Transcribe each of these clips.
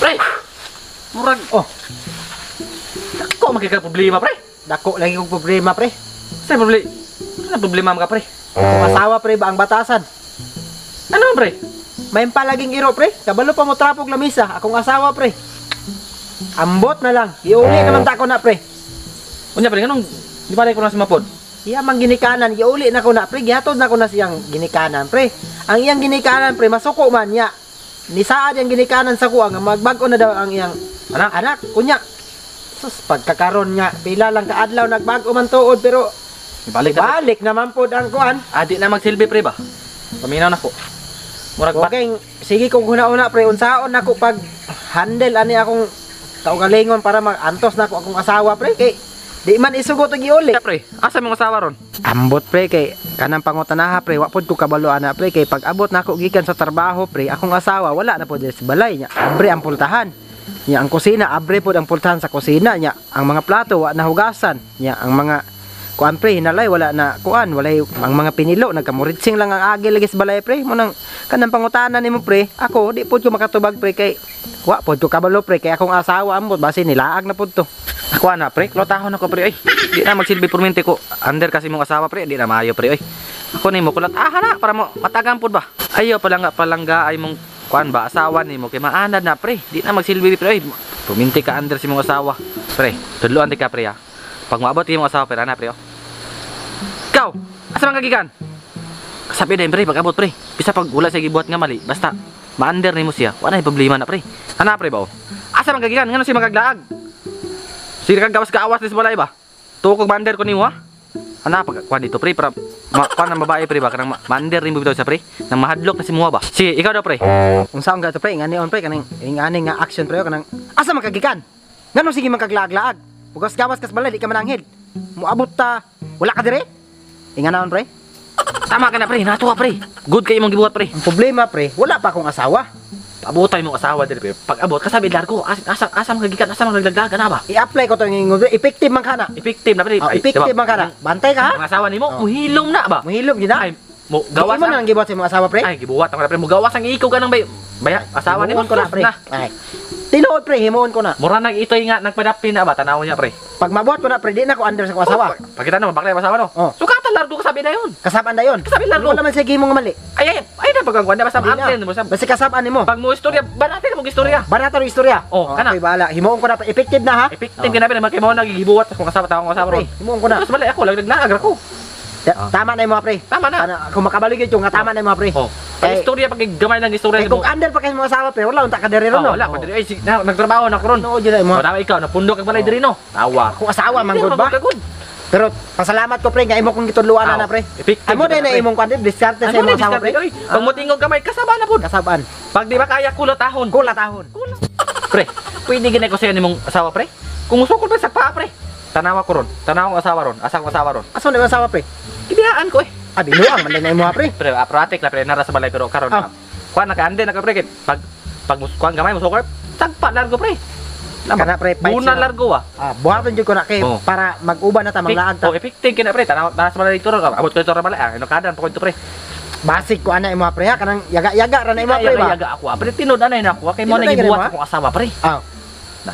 Pre! Murag, Oh, dako magkika problema, pre. Dako lagi kong problema, pre. Sa problema? Ano problema mga pre? Kung asawa, pre, ba ang batasan? Ano man, pre? May palaging iro, pre. Kabalo pa mo trapog lamisa. Akong asawa, pre. Ambot na lang. Iuli naman ta ko na, pre. Unya pre, nganong di ba ko na si Mapod? Iya mang ginikanan, giuli na ko na, pre. Gihatod na ko na siyang ginikanan, pre. Ang iyang ginikanan, pre, masuko man niya. Nisaad yang ginikanan sa kuha nga magbag-o na daw ang iyang Anak? anak. Kunya. Sus, pagkakaron niya, pila lang kaadlaw nagbag-o man tuod pero Balik na. balik naman pod ang kuan. Adi na magsilbi, pre, ba? Paminaw na ko. Murag ba? Okay, sige kung huna-una, pre, unsaon nako pag handle ani akong kaugalingon para magantos nako akong asawa, pre, kay di man isugot og iuli. Pre, asa mong asawa ron? Ambot, pre, kay kanang pangutanaha, pre, wa pod ko kabalo ana, pre, kay pag abot nako gikan sa trabaho, pre, akong asawa wala na pod sa balay niya. Abre ang pultahan. Nya ang kusina, abre pod ang pultahan sa kusina niya. Ang mga plato wa na hugasan. Nya ang mga kuan, pre, hinalay wala na kuan, walay ang mga pinilo, nagkamuritsing lang ang agi lagi sa balay, pre. Mo nang kanang pangutana nimo, pre, ako di pod ko makatubag, pre, kay wa pod ko kabalo, pre, kay akong asawa ambot basi nilaag na pod to. Ako ana, pre, klotahon ako, pre, oy. Di na magsilbi purmente ko. Under kasi mong asawa, pre, di na maayo, pre, oy. Ako nimo kulat ah na para mo matagang pud ba. Ayo palangga palangga ay mong kuan ba asawa nimo kay maanad na, pre. Di na magsilbi, pre, oy. Purmente ka under si mong asawa. Pre, tudloan di ka, pre, ha. Pag moabot imong asawa, pre, ana, pre, oh. Ikaw, asa man kagikan? Sabi din, pre, pag abot, pre. Bisa pag wala sa gibuhat nga mali, basta maander nimo siya. Wala na problema na, pre. Ana, pre, ba? Oh? Asa man kagikan? Ngano siya magaglaag? Sige kag gawas kaawas dis balay ba? Tukog maander ko nimo, ha? Ana pag kuan dito, pre, para kuan ang babae, pre, ba kanang maander nimo bitaw sa pre, nang mahadlok na si muha ba. Sige, ikaw daw, pre. Unsa ang gato, pre, ngani on, pre, kanang ingani nga action, pre, kanang asa man kagikan? Ngano sige man kaglaag-laag? Ugas gawas kas balay di ka mananghid. Moabot ta, wala ka dire? Inganaon, pre. Tama ka na, pre, natuwa, pre. Good kay imong gibuhat, pre. Ang problema, pre, wala pa akong asawa. Abotay mo asawa diri, pre. Pag abot kasabi largo, asa asa asa man kagikan, asa man kaglaglag ana ba? I-apply ko to ng ingon, pre, effective man kana. Effective na, pre. Oh, Ay, effective diba? man kana. Bantay ka, ha? Ang asawa nimo, Oh. muhilom na ba? Muhilom gyud na. Ay, mo gawas Gawas mo na ang gibuhat sa imong asawa, pre. Ay, gibuhat ang pre. Mugawas ang ikaw ka ng bay. Baya, asawa nimo Himuon ko na, pre. na. Ay. Tinuod, pre, himuon ko na. Mura nang itoy nga nagpadapin na ba tanaw niya, pre. Pag mabuhat ko na, pre, di na ko under sa akong asawa. Oh, pagkita na mabaklay ang asawa no. Oh. Sukatan largo ka sabi na yun. Kasabaan na yon. Kasabi largo. Wala man sige mo nga mali. Ay ay ay na pagkangkuan na basta Di na. maamten mo sa. Basta kasabaan nimo. Pag mo istorya, banate na mo istorya. Barata ro istorya. Oh, kana. Okay, bahala. Himuon ko na, pre. Effective na, ha? Effective ka na, pre, kay mo nagigibuhat akong asawa tawong asawa Pre, ron. himuon ko na. Tapos bali ako laglag ako. Tama na yung mga pre. Tama na. Kana, kung makabaligid yung nga tama na yung mga pre. Oh. Pag istorya pag gamay lang istorya Kay kung under pa kayo mga asawa, pre, wala unta ka diri ron, Oh, no. wala pa diri ay na, nagtrabaho na ko ron. No, yun na yung Oh, mga tama ikaw napundo kag balay diri no. Tawa. Kung asawa man gud ba? Good. Pero pasalamat ko, pre, nga imo kong gitudluan na, pre. Effective. Amo na na imong kwan, diskarte sa Ano imong asawa, pre. Pag motingog gamay kasaba na pud. Kasabaan. Pag di ba kaya kulot ahon. Kula tahon. Pre, pwede ginay ko sa'yo nimong asawa, pre. Kung usokol pa sa paa, pre. Tanawa ko ron. Tanawa ko asawa ron. Asa ko asawa ron. Asa na imong asawa, pre? Ibiyaan ko eh. Ah, binuang man na imo, ha, pre. Pre, apratik na, pre, nara sa balay pero karon. Ah. Kuan nakaande na ka, pre, kay pag pag kuan gamay musokol, sagpa largo, pre. Kana, pre, fight Buna sila. largo ah. Ah, buhaton jud ko na kay Oh. para mag-uban na ta manglaag ta. Oh, effective kina, pre. Tanawa nara sa balay dito ron. Abot ko dito ra balay. Ah, inukadan pa ko dito, pre. Basig ko ana imo, pre, ha, kanang yaga-yaga ra na imo, pre, ba. Yaga ako ah. Pre, tinud anay na ako ah. Kay mo Tinud na na gibuhat mo, ah? akong asawa, pre. Ah. Na.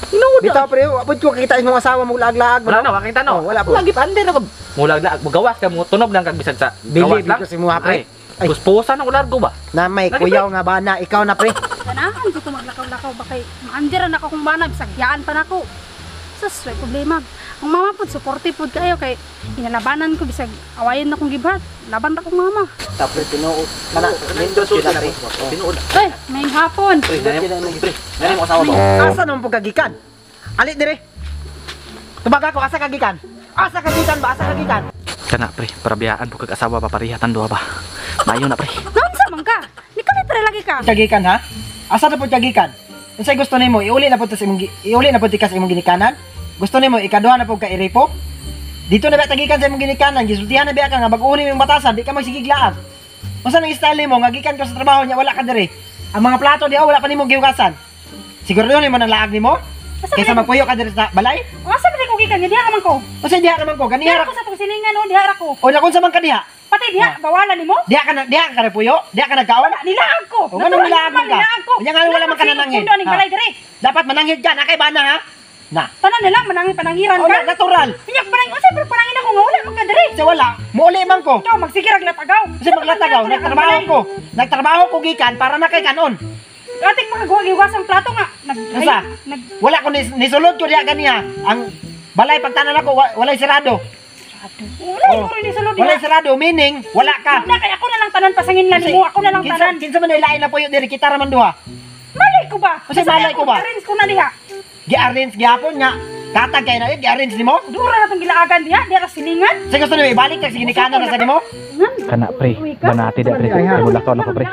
Tinuod. Bitaw, pre, wa pud ko kita imong asawa mo laag-laag. Wala na, wakita no. Oh, wala po. Lagi pa ande na ko. Mulag-laag, mugawas ka mo tunob lang kag bisan sa Bili gawas lang. ko si mo, ha, pre. Ay, Ay. puspusan ang largo ba? Na may Lagi, kuyaw nga bana, ikaw na, pre. Ganahan ko to maglakaw-lakaw ba kay maandira na ko kung bana bisag yaan pa nako. Sus, way problema. Ang mama pud supportive pud kayo kay inalabanan ko bisag awayon na kong gibat. Laban ra kong mama. Ta, pre, tinuod. Kana nindot yun na, pre. Tinuod. Ay, may hapon. Pre, pre, nanay mo asawa ba? Asa naman po kagikan? Ali dire. Tubaga ko asa kagikan? Asa kagikan ba? Asa kagikan? Kana, pre, para biyaan po kag asawa ba parehatan duha ba. Maayo na, pre. Naunsa man ka? Ni kami pre lagi ka. Kagikan, ha? Asa na po kagikan? Unsay gusto nimo? Iuli na po ta sa imong iuli na po ti ka sa imong ginikanan? Gusto nimo ikaduha na po ka iripo? Dito na ba tagikan sa imong ginikanan? Gisultihan na ba ka nga bag-unin imong batasan, di ka magsigiglaag. Unsa nang style nimo nga gikan ka sa trabaho niya wala ka diri? Ang mga plato diha wala pa nimo gihugasan. Siguro nimo nang laag nimo? Asa Kaysa man magpuyo ka diri sa balay? Asa man ko gikan? Diha ra man ko. Unsa diha naman ko? Diha Ganiha ra ra ko sa tong silingan no, diha ra ko. O na kung sa man ka diha? Pati diha bawalan nimo? Diha ka puyo? Diha ka nagkaon? Wala nilaag ko. O ganun nilaag man ka. Nilaag ko. Unya nga wala man ka nananghid. Pundo ning Ha? balay diri. Dapat mananghid ka, nakay bana ha? Na. Tanan nila manangin panangiran O ka. na, natural. Unya panangin unsa pero panangin ako nga wala man ka diri. Sa wala, muuli man ko. Ikaw magsigirag latagaw. Kasi maglatagaw, nagtrabaho ko. Nagtrabaho ko gikan para na kay kanon. Ating mga guwag ang plato nga. Nag Unsa? Nag Wala ko nisulod ko diha ganiha. Ang balay pagtanan ako walay sirado. Wala Oh. oh. ni sulod Walay diha. sirado meaning wala ka. Na kay ako na lang tanan pasangin na nimo, ako na lang Kinsa, tanan. kinsa man ilain na puyo diri kita ra man duha. Malay ko ba? Kasi malay ko ba? Arrange ko na diha. Gi-arrange gihapon nga. Katag kay na gi-arrange nimo. Dura na tong gilaagan diha, diha ra silingan. Sa gusto nimo ibalik kag ginikanan na sa nimo? Kana pre, banati da pre. Ay mulakaw na ko pre.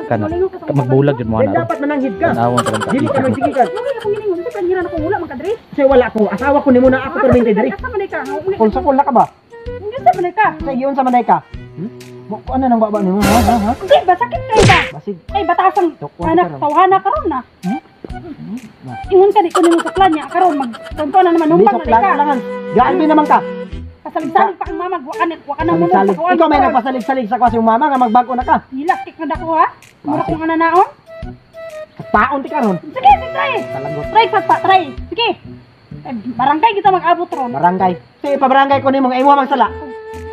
Kana magbulag jud mo ana. Dapat mananghid ka. Tanawon ka lang Dili ka magsige ka. Wala akong giningon sa pangiran ako wala man ka diri. Kasi wala ko asawa ko nimo na ako permente diri. Asa man ka? Kung na ka ba? Unsa man ka? Sa iyon sa manay ka. Hmm? Mo ano nang baba nimo ha? Ha? Ha? Di ba sakit kay ba? Basig. Ay bataas ang Tukwan anak ka ron. tawhana karon na. Hmm? Ingon ka di ko nimo suklan niya karon mag tonto na naman Hindi numpang sa na plan ka. langan. Gaalbi naman ka. Kasalig-salig pa ang mama, wa ka na mo Salig-salig. Ikaw may nagpasalig-salig sa kasi yung mama nga magbago na ka. Nilaktik na dako ha. Mura kong ananaon. Paon ti karon. Sige, sige, try. Talagot. Try sa try. Sige. Eh, barangay kita mag-abot ron. Barangay. Sige, pabarangay ko nimo nga imo mang sala.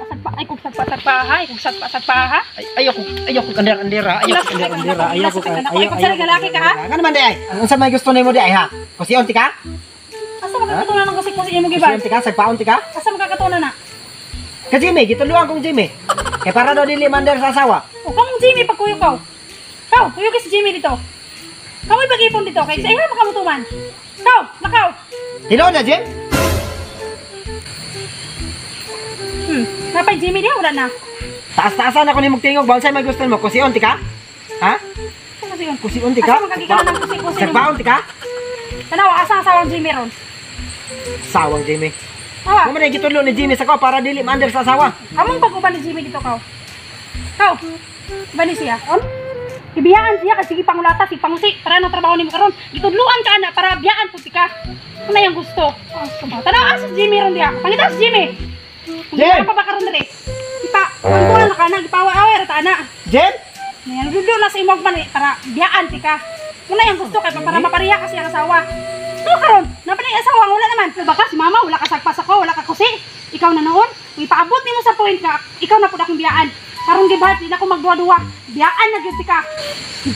Sagpa, ay kung sagpa sagpa ha, ay kung sagpa sagpa ha. Ay, ayoko, ayoko kandera-andera, ayoko kandera-andera, ayoko ka. Ayoko sa lalaki ka ha. Ano man di ay? Ang unsa may gusto nimo di ay ha? Kusion ti ka? Asa makakatunan ang kusik-kusik imo giban? Kusion ti ka, sagpaon ti ka? Asa makakatunan na? Ka Jimmy, gituluan kong Jimmy. Kay para daw dili mander sa asawa. O kamong Jimmy pagkuyo ka. Kaw, kuyo ka si Jimmy dito. Kamoy pag-ipon dito kay sa iha makamutuman. Kaw, lakaw. Tinuod na Jim? Napay Jimmy diha wala na. Taas-taasan ako nimo tingog, ba unsay may gusto nimo? Kusion ti ka? Ha? Asa kasi yun? Kusion ti ka? Asa makakikanan ng kusik-kusik nimo? Sagpaon ti ka? Tanawa, asa ang asawang Jimmy ron? Sawang Jimmy. Awa, Mo man ay gitudlo ni Jimmy sa ko para dili mander sa asawa. among pag-uban ni Jimmy dito kaw. Kaw, bani siya. On? Ibiyaan siya kasi sige pangulata, sige pangusi. Para anong trabaho nimo karon? Gitudluan ka ana para biyaan pud ka. Ano yung gusto? Oh, tanawa asa si Jimmy ron diha. Pangita si Jimmy. Kung Jim! pa ba karon dire? Ipa, kuan na kana gipawa-away ra ta ana. Jim? Nayan dulo na sa imong man eh, para biyaan ti ka. Muna yung gusto kay para mapareha kasi ang asawa. No karon, napalay asawa nga wala naman. Baka si mama wala ka sagpas ako, wala ka kusi. Ikaw na noon, kung ipaabot nimo sa point ka, ikaw na pud akong biyaan. Karon gibahat di na ako magduwa-duwa. Biyaan na gyud ti ka.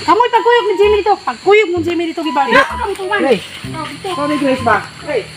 Kamoy pagkuyog ni Jimmy dito. Pagkuyog mo Jimmy dito gibahat. Ka kami tuman. Grace. Oh, dito. Sorry Grace ba? Grace.